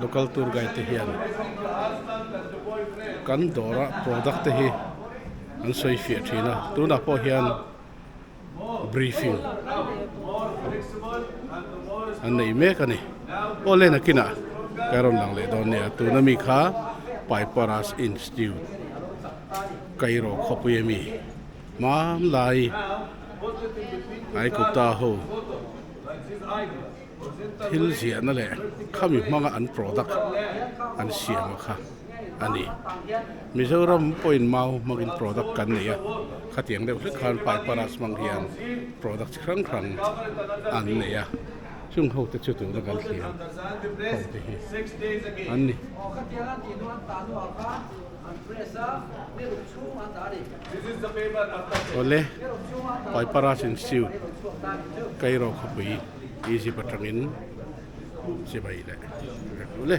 Local tour guide te hian kan dawra product te hi an sawi fiah thin a tunah pawh hian briefing an nei mek a ni. Aw le nakinah ka rawn lang leh dawn nia tuna mi kha Paiparas Institute Cairo khawpui ami hmanlai Aigupta ho thil ziahna leh khami hmanga an product an siam a kha a ni. Mizoram pawhin mau hmangin product kan nei a, khatiang deuh hlek khan Paiparas hmang hian product chi hrang hrang an nei a, chung ho te chu tuna kan thlir ho te hi an ni. Awle Paiparas Institute Cairo khawpui Egypt atangin chibai leh vek duh le.